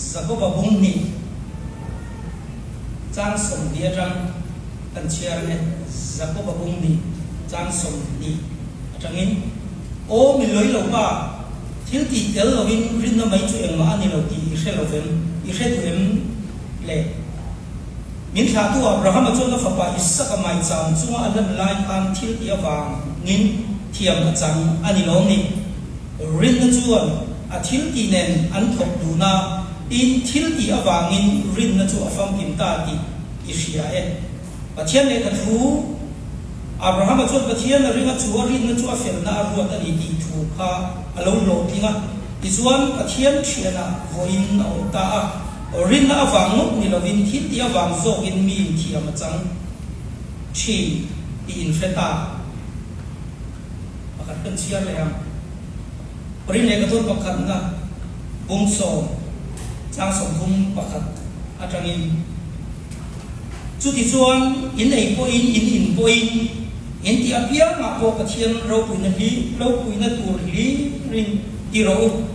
Jakoba bung hnih chang 20 atang kan chhiar ang e. Jakoba bung hnih chang 20 atangin, Aw mi lawi lo pa, thil tih tel lovin rinna mai chu engmah a ni lo tih i hre lo vem, i hre duh em le? Min thlahtu Abrahama chuan a fapa Isaka maicham chunga a hlan lai khan thil tih avangin thiam a chang a ni lawm ni? Rinna chuan a thil tih nen an thawk dun a, tin thil tih avangin rinna chu a famkim ta tih i hria e. Pathian lehkha thu, Abrahama chuan Pathian a ring a, chu a rinna chu a felna a ruat a ni tih thu kha a lo hlawhtling a. Tichuan, Pathian thianah vawiin a awm ta a. Rinna avang ngawt ni lovin thil tih avang zawkin mi inthiam a chang thin tih inhre ta. Pakhat kan chhiar leh ang. Rin lehkha thawn pakhatna bung sawm chang 31 atangin. Chutichuan, in ei pawhin, in in pawhin, in tih apiangah pawh Pathian ropuina hli, ropuina tur hlirin ti rawh u.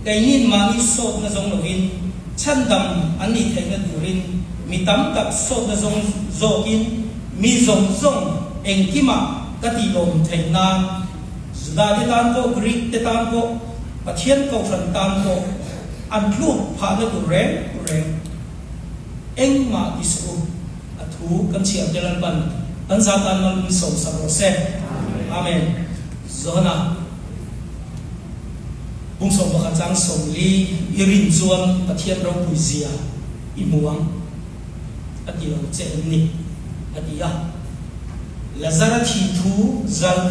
Keinin mahni sawtna zawng lovin, chhandam an nih theihna turin mi tam tak sawtna zawng zawkin mi zawng zawng engkimah ka tihlawm theih nan, Juda te tan pawh, Greek te tan pawh, Pathian Kohhran tan pawh an tluk phahna tur reng reng. Engmah ti suh u, a thu kan chhiar te Lalpan kan za tan mal min sawm sak rawh se. Amen. Johana bung 11 chang 40 i rin chuan Pathian ropui zia i hmu ang a ti lo che em ni? a ti a. Lazara thi thu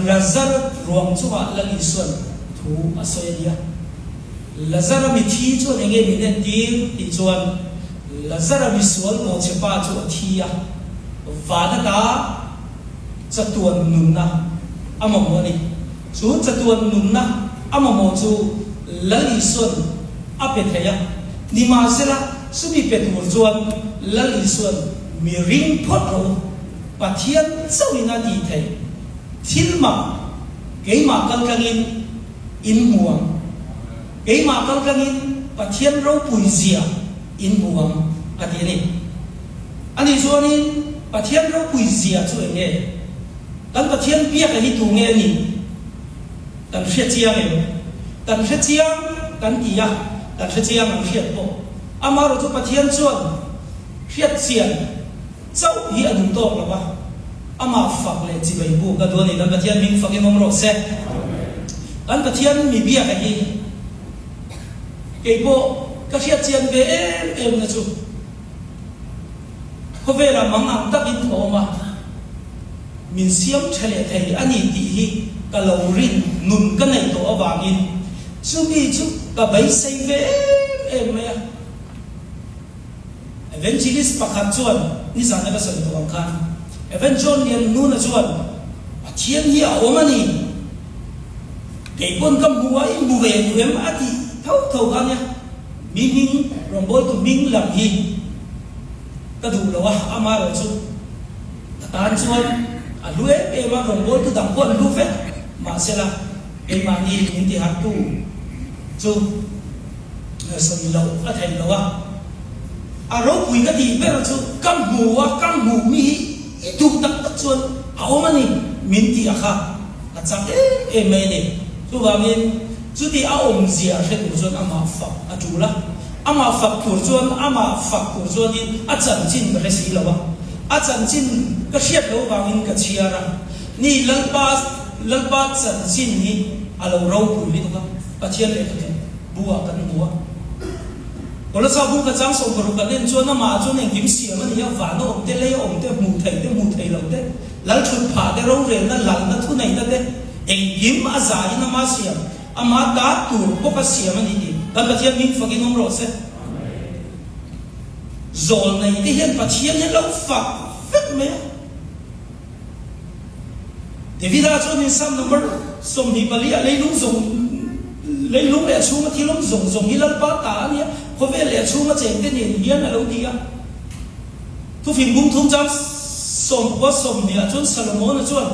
Lazara ruang chungah Lal Isuan thu a sawi a nia. Lazara mithi chuan eng nge min entir tih chuan Lazara misual mawchhe pa chu a thi a, van ata chatuan nunna a mamawh a ni. Chu chatuan nunna a mamawh chu Lal Isuan a pe thei a, nimahsela chumi pe tur chuan Lal Isuan mi ring phawt rawh u, Pathian chauhin a tih theih thil mak keimah kaltlangin In hmu ang. Keimah kaltlangin Pathian ropui zia in hmu ang, a ti a ni. Ani chuanin Pathian ropui zia chu eng nge? Kan Pathian biaka hi tu nge a nih? Kan hre chiang em? Kan hre chiang kan ti a, kan hre chiang ang hriat pawh. Amaherawhchu chu Pathian chuan hriat chian. Chauh hi a duh tawk lo va, amah fak leh chibai buk a duh a ni. Kan Pathian hming fakin awm rawh se. Kan Pathian mi biaka hi kei pawh ka hriat chian ve em em na chu khawvelah mang ang takin ka awm a, min siam tha leh thei a ni tih hi ka lo rin nun ka neih tawh avangin chumi chu ka beisei ve em em mai a. Evangelist pakhat chuan nizan ka sawi tawh ang khan Evan John Lian Nuna chuan Pathian hi a awm a ni, kei pawn ka hmu a, i hmu ve duh em? a tih tho tho kha nia. Mi hming, rawngbawltu hming lam hi ka duh lo a, amaherawhchu ka tan chuan a hlu em em a, rawngbawltu dang pawh an hlu vek, mahsela keimahni min tiharhtu chu Sawi loh a theih loh a, a ropui ka tih ber chu ka hmu a, ka hmuh mi hi i duh tak tak chuan a awm a ni min tih a kha a chak em em mai a ni. Chuvangin chuti a awmzia hre tur chuan amah fak a tul a, amah fak tur chuan amah fak tur chuanin a chanchin ka hre si lo a, a chanchin ka hriat loh vangin ka chhiar a, ni Lalpa Lalpa chanchin hi a lo ropui lutuk a, Pathian lehkha thu. Bu ah kan hmu a. Kolosa bu ka chang 60 kan en chuan amah chuan engkim siam a ni a, van a awm te, lei a awm te, hmuh theih te, hmuh theih loh te, lal thut phah te, rorelna, lalna, thuneihna te, engkim a zaiin ama siam, ama ta tur bawk a siam a ni tih kan Pathian hming fakin awm rawh se. Zawlnei te hian Pathian hi a lo fak vek mai a. Davida chuan in Psalm number 24 ah leilung zawng leilung leh a chhunga thil awm zawng zawng hi Lalpa ta a nia, khawvel leh a chhunga chengte nen hian a lo ti a. Thufing bung thum chang 10 20 ah chuan Salomona chuan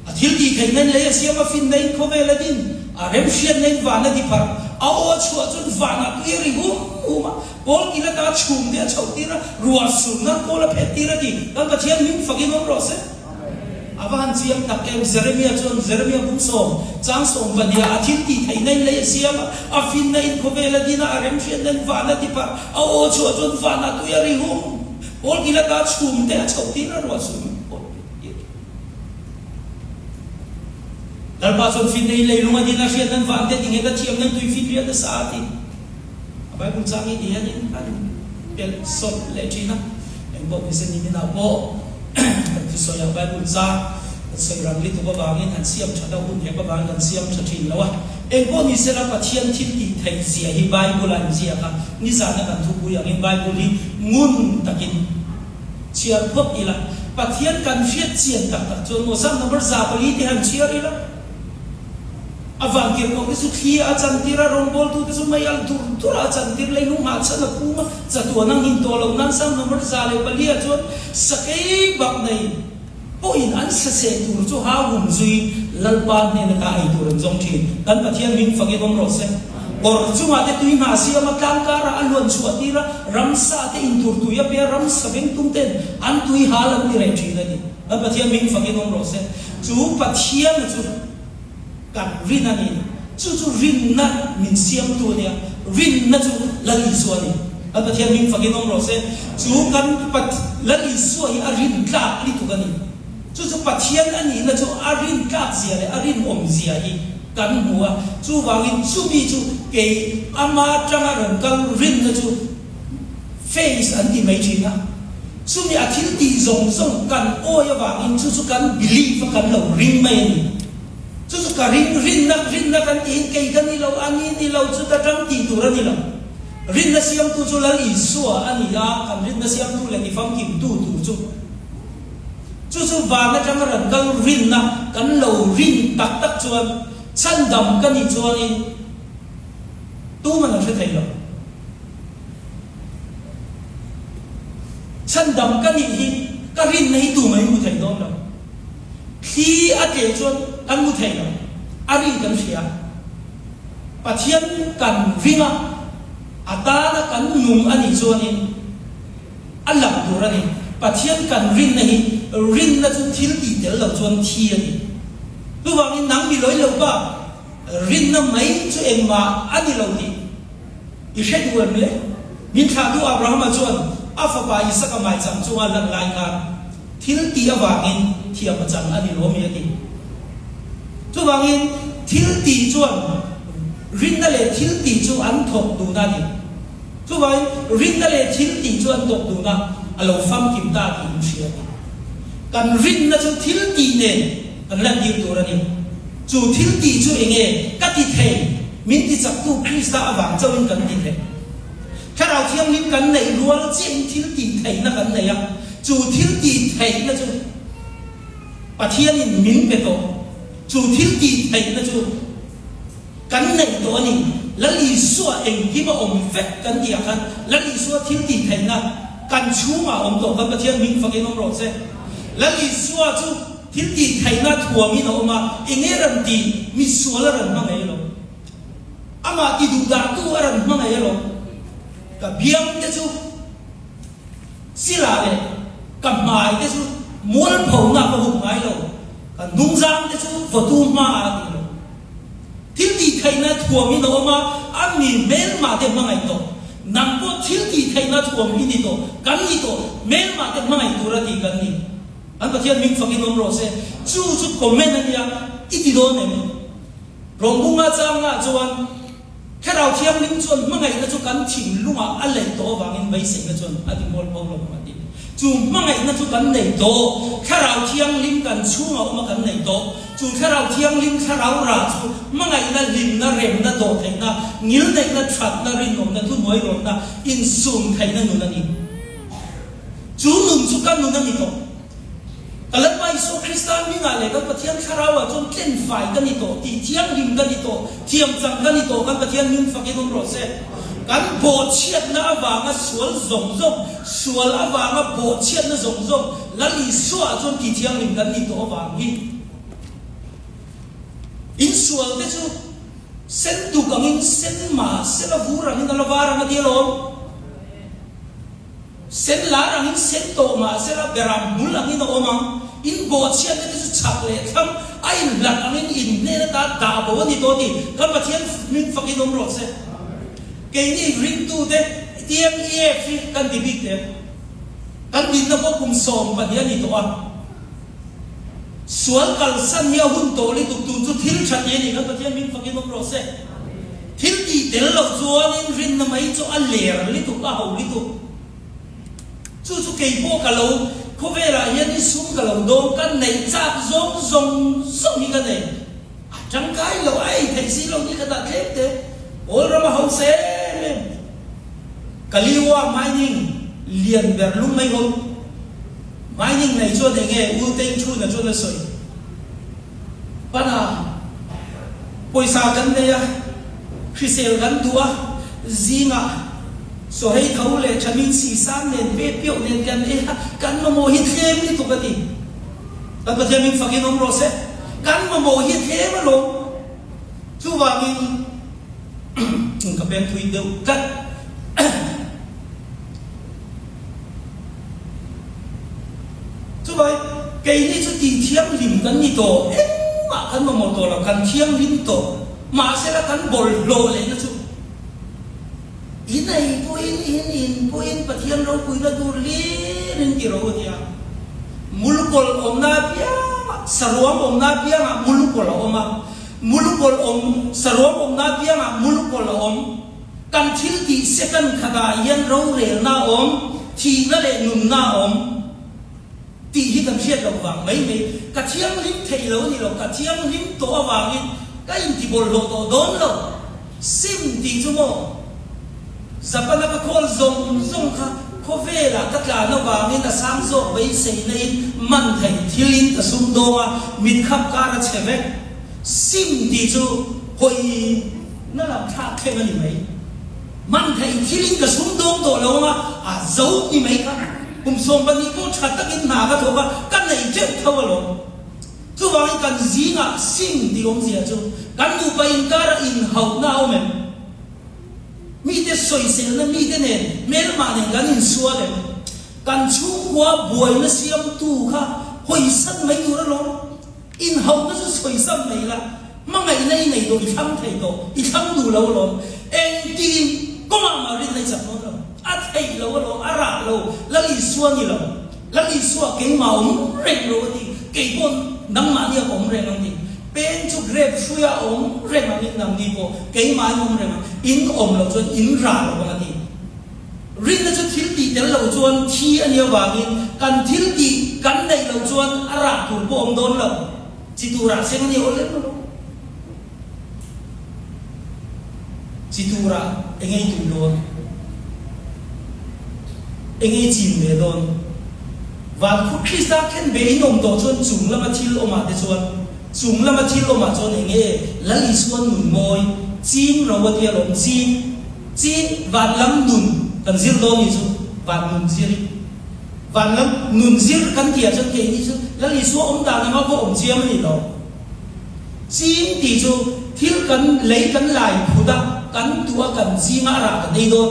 a thil tih theih nan lei a siam a, finna in khawvel a din, a remhriatna in van a ti pharh. A aw a chhuah chuan vanah tui a ri hum hum a, pawl kil ata chhum te a chhoh tir a, ruah sur nan kawl a phet tir a ti. Kan Pathian hming fakin awm rawh se. A va han chiang tak em? Jeremia chuan Jeremia bung sawm, chang 12 ah a thil tih theihna in lei a siam a, a finna in khawvel a din a, a remhriatna in van a ti pharh, a aw chhuah chuan vanah tui a ri hum. Pawl kil ata chhum te a chhoh tir a, ruah sur nan kawl a phet tir. Lalpa chuan finna in leilung a din a, hriatna in van te tinghet a, thiamna in tui finriat a sa a ti. A Bible chang hi ti hianin an pelh sawlh leh thin a, engpawh ni se niminah pawh kan thusawi ah Bible chang kan sawi rang lituk avangin han siam that a hun hek avangin kan siam tha thin lo a, engpawh ni sela Pathian thil tih theih zia hi Bible a inziak a, nizana kan thupui angin Bible hi ngun takin chhiar phawt ila, Pathian kan hriat chian tak tak chuan maw Psalm number 400 te han chhiar ila. A vantirhkohte chu thli a chantir a, rawngbawltute chu mei alh dur dur a chantir, leilung nghahchhan a phum a, chatuan a nghin tawh loh nan Psalm number 104 ah chuan sakei bak nei pawhin an saseh tur chu hau hum zuiin Lalpa hnen ata ei tur an zawng thin. Kan Pathian hming fakin awm rawh se. Kawr chungah te tui hnah siam a, tlang karah a luan chhuah tir a, ramsa te intur tui a pe a, ramsa vengtum ten an tui hal an ti reh thin a ni. Kan Pathian hming fakin awm rawh se. Chu Pathianna chu kan rin a ni. Chu chu rinna min siamtu a nia. Rinna chu Lal Isua a ni. Kan Pathian hming fakin awm rawh se. Chu kan Lal Isua hi a rin tlak lituk a ni. Chu chu Pathian a nihna chu a rin tlak zia leh a rinawm zia hi kan hmu a. Chuvangin chumi chu kei ama tanga rawn kal rinna chu Face an ti mai thin a, chumi a thil tih zawng zawng kan awi avangin chu chu kan believe a kan lo ring mai a ni. Chu chu ka ring, rinna, rinna kan tihin kei ka ni lo, a ni ni lo, chuta tang tih tur a ni lo. Rinna siamtu chu Lal Isua a ni a, kan rinna siamtu leh tifamkimtu tur chu. Chu chu van atanga rawn kal rinna kan lo rin tak tak chuan chhandam ka nih chuanin tuman an hre thei lo. Chhandam ka nih hi ka rinna hi tumah in hmu thei dawn lo. Thli a tleh chuan kan hmu thei lo, a ri kan hria. Pathian kan ring a, a tana kan nung a nih chuanin a lang tur a ni. Pathian kan rinna hi rinna chu thil tih tel lo chuan thi a ni. Chuvangin nang mi lawi lo pa, rinna mai chu engmah a ni lo tih. I hre duh em le? Min thlahtu Abrahama chuan a fapa Isaka maicham chunga lan lai khan thil tih avangin thiam a chang a ni lo mi a ti. Chuvangin thil tih chuan rinna leh thil tih chu an thawk dun a ni. Chuvangin rinna leh thil tih chu an thawk dun a, a lo famkim ta tih in hria a ni. Kan rinna chu thil tih nen kan lantir tur a ni. Chu thil tih chu eng nge ka ti thei? Min ti chaktu Krista avang chauhin kan ti thei. Thlarau Thianghlim kan neih rual chiahin thil tih theihna kan nei a, chu thil tih theihna chu Pathianin min pe tawh. Chu thil tih theihna chu kan neih tawh a ni. Lal Isua engkim a awm vek kan tih ah khan Lal Isua thil tih theihna kan chhungah a awm tawh. Kan Pathian hming fakin awm rawh se. Lal Isua chu. Thil tih theihna thuamin a awm a, eng nge rawn tih? Mi sual a rawn hmangaih alawm. Amah ti duh dahtu a rawn hmangaih alawm. Ka biang te chu sila leh ka hmai te chu mualphona ka hup ngai lo, ka hnungzang te chu vawtu hmaah a ti lo. Thil tih theihna thuamin a awm a, a mi hmelmah te hmangaih tawh. Nang pawh thil tih theihna thuam i ni tawh, kan ni tawh, hmelmah te hmangaih tura tih kan ni. An Pathian hming fakin awm rawh se. Chu chu comment a nia, i ti dawn em? Rawngbunga changah chuan Thlarau Thianghlim chuan hmangaihna chu kan thinlungah a leih tawh avangin beiseina chuan a ti mual pho lo ang a ti. Chu hmangaihna chu kan nei tawh, Thlarau Thianghlim kan chhungah awm a kan nei tawh. Chu Thlarau Thianghlim Thlarau rah chu hmangaihna, hlimna, remna, dawhtheihna, ngilneihna, thatna, rinawmna, thuhnuairawtna, insum theihna nun a ni. Chu nun chu ka nun a ni tawh. Ka Lalpa Isua Krista hmingah leh kan Pathian Thlarauah chuan tlenfai ka ni tawh, tih thianghlim ka ni tawh, thiamchang ka ni tawh, kan Pathian hming fakin awm rawh se. Kan bawhchhiatna avanga sual zawng zawng, sual avanga bawhchhiatna zawng zawng Lal Isuaah chuan tih thianghlim kan ni tawh avangin insualte chu. Sen duk angin sen mah sela vur angin a la var ang a ti alawm. Sen lar angin sen tawh mah sela beram hmul angin a awm ang. In bawhchhiatna te chu chhak leh thlang a inhlat angin in hnen ata dah bo a ni tawh tih kan Pathian hming fakin awm rawh se. Keini ringtute TMEF hi kan ti bik teh. Kan dinna pawh kum 12 a ni tawh a. Sual kalsan hi a hun tawh lutuk tun chu thil tha ti a ni kan Pathian hming fakin awm rawh se. Thil tih tel loh chuanin rinna mai chu a ler lutuk, a ho lutuk. Chu chu kei pawh ka lo khawvelah hian i sum ka lo dawng, ka neih chak zawng zawng zawng hi ka nei. A tangkai loh, a ei theih si lo ni khatah tlem te Pawl ram a hausa em em. Kaliwa mining lian ber lung mai ho. Mining nei chuan eng nge U Teng Chhuna chuan a sawi? Pana, pawisa kan nei a, hrisel kan duh a, zingah sawhei tho leh thamin sihsang nen pe piauh nen kan ei a, kan mamawh hi tlem lutuk a ti. Kan Pathian min fakin awm rawh se. Kan mamawh hi tlem alawm. Chuvangin ka peng thui deuh tlat. Chuvai, keini chu tih thianghlim kan ni tawh, engmah kan mamawh tawh lo, kan thianghlim tawh. Mahsela kan bawlhhlawh lehna chu in ei pawhin, in in pawhin Pathian ropuina tur hlirin ti ro a ti a. Mulukawlh awmna apiangah, saruang awmna apiangah mulukawlh a awm a. Mulukawlh awm, saruang awmna apiangah mulukawlh a awm. Kan thil tih second khatah hian rorelna a awm, thihna leh nunna a awm tih hi kan hriat loh vang mai mai. Ka thianghlim thei lo a ni lo, ka thianghlim tawh avangin ka intibawlhhlawh tawh dawn lo. Sim tih chu maw? Zapana ka khawl zawng zawng kha khawvelah ka tlan avangin a sang zawk beiseina in man theih thilin ka sumdawng a, mitkhap kar a chhe vek. Sim tih chu hawi na lam thlak thleng a ni mai. Man theih thilin ka sumdawng tawh lo anga a zo ni mai kha. Kum 12 pawh tha takin hna ka thawk a, ka nei teuh tho alawm. Chuvangin kan zingah sim tih awmzia chu kan nupa inkara inhauhna a awm em? Mite sawiselna mite nen hmelmah nen kan insual em? Kan chhungkua buaina siamtu kha hawisan mai tur alawm. Inhauhna chu sawisam mai la, hmangaihna i nei tawh, i thlang thei tawh, i thlang duh lo alawm. Engtin kawngah mah rinna i chak dawn lo. A theih lo alawm, a rah lo, Lal Isua ni lo. Lal Isua keimah awm reng lo a ti, kei pawh nangmahni a ka awm reng ang ti. Peng chu grape hruia a awm reng angin nangni pawh keimah in awm reng ang, in awm loh chuan in rah lo ang a ti. Rinna chu thil tih tel lo chuan thi a nih avangin kan thil tih kan neih loh chuan a rah tur pawh awm dawn lo. Chi turah seng a ni awl em lo. Chi turah eng ei tum dawn? Eng ei chin ve dawn? Van khur Krista khen ve in awm tawh chuan chung lama thil awmah te chuan chung lama thil awmah chuan eng nge Lal Isuan nun mawi ching ro a tia lawm ching Chi van lam nun kan zir dawn nih chu van nun zir i van lam nun zir kan tih ah chuan keini chu Lal Isua awm dan anga va awm chiam a ni lo. Ching tih chu thil kan lei kan lai phut a kan tuh a kan ching a a rah kan ei dawn.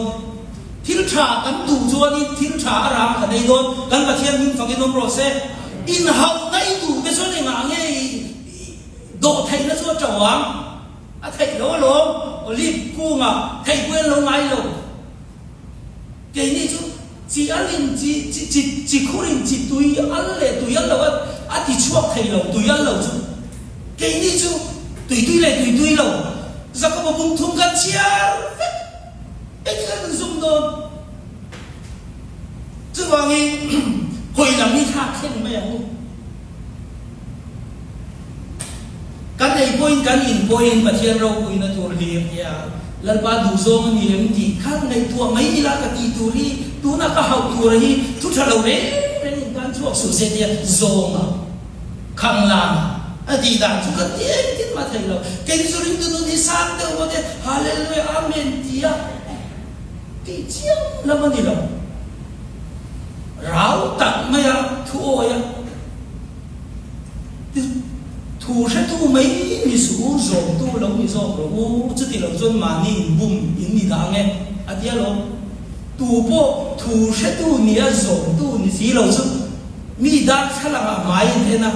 Thil tha kan tuh chuanin thil tha a rah kan ei dawn. Kan Pathian hming fakin awm rawh se. Inhauhna i duh te chuan engah nge i dawhtheihna chu a to ang? A theih lo alawm, olive kungah theih pawh en lo ngai lo. Keini chu chi alin chi chi chi chi khurin chi tui al leh tui al lo a a ti chhuak thei lo, tui al lo chu. Keini chu tui tui leh tui tui lo, Jakoba bung thum kan chhiar vek. Engtin kan zum dawn? Chuvangin hawi lam hi thlak thleng mai ang u. Kan ei pawhin kan in pawhin Pathian ropuina tur hlir tia Lalpa duhzawng a ni em tih kha ngaihtuah mai ila ka tih tur hi tuna ka hauh tur hi thu tha lo reng reng in tan chhuak suh se tia zawnga khanglang a tih dan chu ka ti engtin mah thei lo. Kei chu ringtu nun hi sang deuh maw te Hallelujah Amen tia tih chiam lam a ni lo. Rau tak maia thu awi a. Thu hretu mai ni suh u, zawmtu lo ni zawk rawh u, chuti lo chuan mahni inbum in ni dah ang e, a ti alawm. Tu pawh thu hretu nia zawmtu ni si lo chu mi darthlalangah hmai in en a,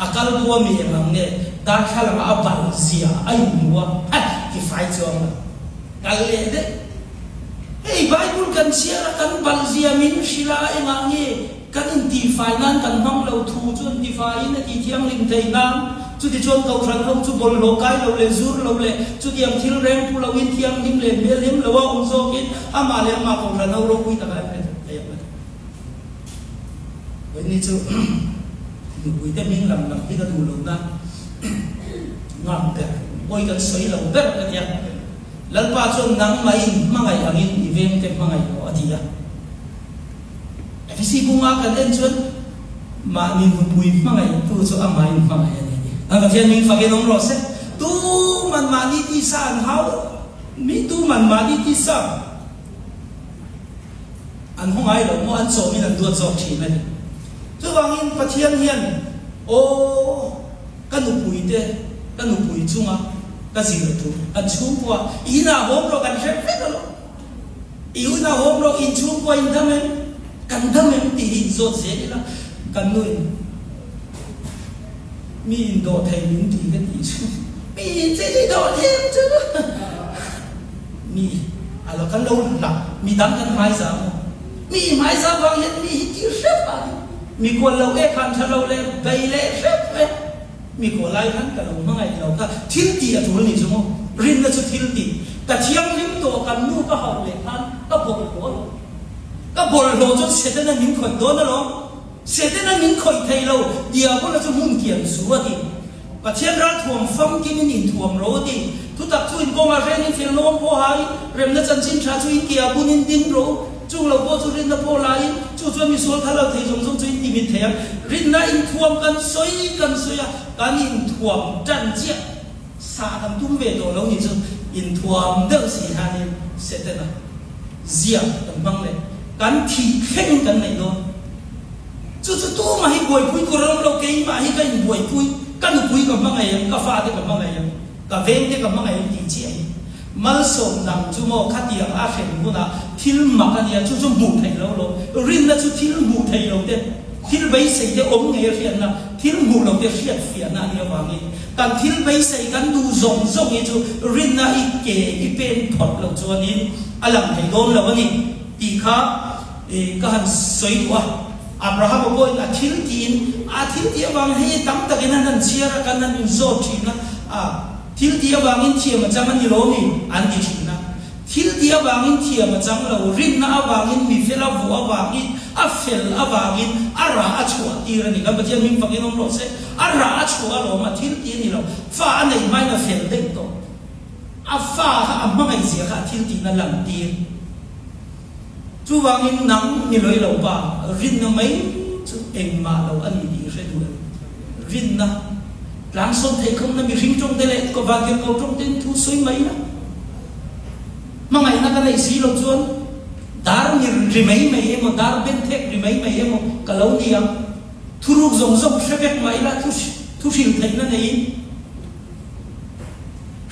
a kal pawh a mi eng ang nge darthlalangah a bal zia a inhmu a, ha ti fai chuang lo. Kal leh daih. Hei Bible kan chhiar a, kan bal zia min hrilh a, engah nge Kan intihfai nan kan hmang lo thu chu an tifaiin a tihthianghlim thei nan. Chutichuan Kohhran ho chu bawlhhlawh kai lo leh zur lo leh chutiang thil reng pu loin thianghlim leh hmelhem loa awm zawkin amah leh amah Kohhran ho ropui takah an hre thei ang a ni. Vawiin ni chu nupuite hming lam lam hi ka duh lohna ngam ber, pawi kan sawi lo ber ka tia. Lalpa chuan nangmah in hmangaih angin i vengte hmangaih rawh a ti a. Efesi bunga kan en chuan mahni nupui hmangaihtu chu amah in hmangaih a ni a ni. An Pathian hming fakin awm rawh se. Tuman mahni tisa an hau mi tuman mahni tisa an haw ngai lo maw an chawmin an duat zawk thin a ni. Chuvangin Pathian hian aw ka nupui te ka nupui chunga ka zir tur kan chhungkua inah hawm rawh kan hre vek alawm. I unau awm rawh, in chhungkua in dam em? Kan dam em tih hi inzawt zel ila, kan nu in mi indawh thei min ti ka tih chu mi in che i dawh thei ang chu mi a lo kan lo hlak mi dang kan hmaiza maw mi i hmaiza vang hian mi hi ti hrep a mi kual lo e khan tha lo leh bei leh hrep e. Mi kaw lai khan ka lo hmangaih lo kha thil tih a tul ni chu maw? Rinna chu thil tih. Ka thianghlim tawh kan nu ka hauh leh khan ka bawlhhlawh alawm. Ka bawlhhlawh chuan Setana min khawih dawn alawm. Setana min khawih thei lo, Diabola chu hmun kian su a ti. Pathian ralthuam famkimin inthuam ro a ti. Thutak chu inkawngah hrenin felnawm pawh hain remna chanchin tha chu inkia bunin ding ro. Chung lo pawh chu rinna pawh laiin chu chuan misual thar lo thei zawng zawng chu in ti mit thei ang. Rinna inthuam kan sawi kan sawi a, kan inthuam tan chiah sa kan tum ve tawh lo nih chu inthuam deuh si hianin Setana zia kan hmang leh kan thih thleng kan nei dawn. Chu chu tumah hi buaipui tur a awm lo, keimah hi ka inbuaipui, ka nupui ka hmangaih ang, ka fate ka hmangaih ang. Ka vengte ka hmangaih an tih chiah hi malsawm dang chu maw khatiang a hren hunah thil mak a nia chu chu hmuh theih lo lo rinna chu thil hmuh theih lo te thil beisei te awm ngei a hriatna thil hmuh lo te hriat fiahna a nih avangin kan thil beisei kan duh zawng zawng hi chu rinna i ke i pen phawt lo chuanin a lang thei dawn lo a ni tih kha ka han sawi duh a. Abrahama pawhin a thil tiin a thil tih avangin hei tam takin an han chhiar a, kan han inzawt thin a, a thil tih avangin thiam a chang a ni lo mi? an ti thin a. Thil tih avangin thiam a chang lo, rinna avangin, mi fel a vuah avangin, a fel avangin a rah a chhuah tir a ni. Kan Pathian hming fakin awm rawh se. A rah a chhuah alawm, a thil tih a ni lo. Fa a neih hmain a fel daih tawh. A fa kha a hmangaih zia kha a thil tihna lang tir. Chuvangin nang ni lawih lo pa, rinna mai chu engmah lo a ni tih i hre duh em? Rinna, tlangsawn theihkhawmna mihring tawngte leh vantirhkoh tawngtein thu sawi mai la. Hmangaihna ka neih si lo chuan dar ngir ri mai mai emaw, dar benthek ri mai mai emaw ka lo ni ang. Thuruk zawng zawng hre vek mah ila thu hrilh theihna neiin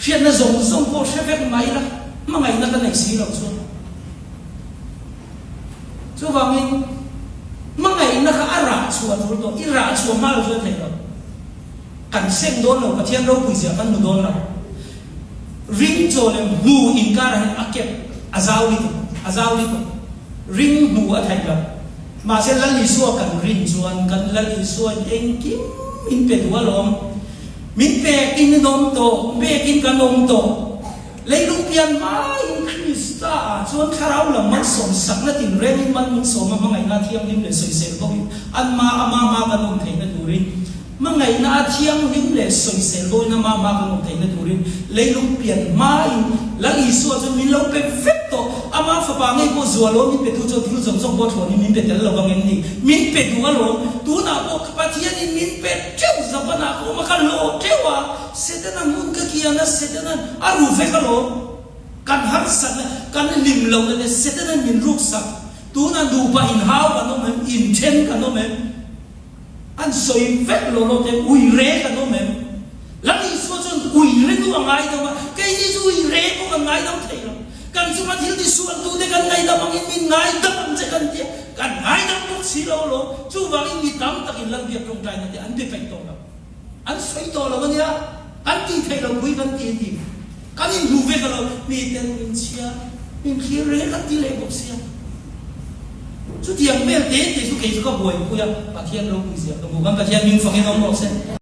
Hriatna zawng zawng pawh hre vek mah ila, hmangaihna ka neih si loh chuan. Chuvangin, hmangaihna kha a rah chhuah tur tawh, i rah chhuah hma lo chuan theih loh. Kan seng dawn lo, Pathian ropui zia kan hmu dawn lo. Ring chaw leh hmu inkarah hian a kep, a zau lutuk, a zau lutuk. Ring hmu a theih loh. Mahse Lal Isua kan rin chuan kan Lal Isuain engkim min pe duh alawm. Min pekin in awm tawh, pekin kan awm tawh. Leilung pian hmain Krista ah chuan thlarau lam malsawm sakna tinrengin man min sawm a, hmangaihna thianghlim leh sawisel bawkin anma ama hma kan awm theihna turin, hmangaihna a thianghlim leh sawisel bawkin ama hma kan awm theihna turin leilung pian hmain Lal Isua chuan min lo pe vek tawh. Ama fapa ngei pawh zualawm min petu chuan thil zawng zawng pawh thlawnin min pe tel lo vang em ni? Min pe duh alawm. Tunah pawh Pathianin min pe teuh Japan-ah ka awm a, ka hlawh teuh a, Setana hmun ka kian a, Setana'n a ru vek alawm. Kan harsatna, kan hlim lohna te Setana'n min ruksak. Tunah nupa inhau kan awm em? Inthen kan awm em? An sawi vek lo lo te, ui re kan awm em? meuh a ngaidam a, keini chu ui reng pawh kan ngaidam thei lo. Kan chunga thil tisualtute kan ngaidam angin min ngaidam ang che kan tia, kan ngaidam bawk si lo alawm. Chuvangin mi tam takin Lalbiak tawngtaina te an be peih tawh lo. An sawi tawh lo a nia, kan tih theih lo pui kan ti a ni. Kan inhmu vek a lo, mi ten min chhia, min thlir reng kan ti leh bawk sia. Chutiang vel te te chu kei chu ka buaipui a, Pathian ropui zia ka hmu. Kan Pathian hming fangin awm rawh se.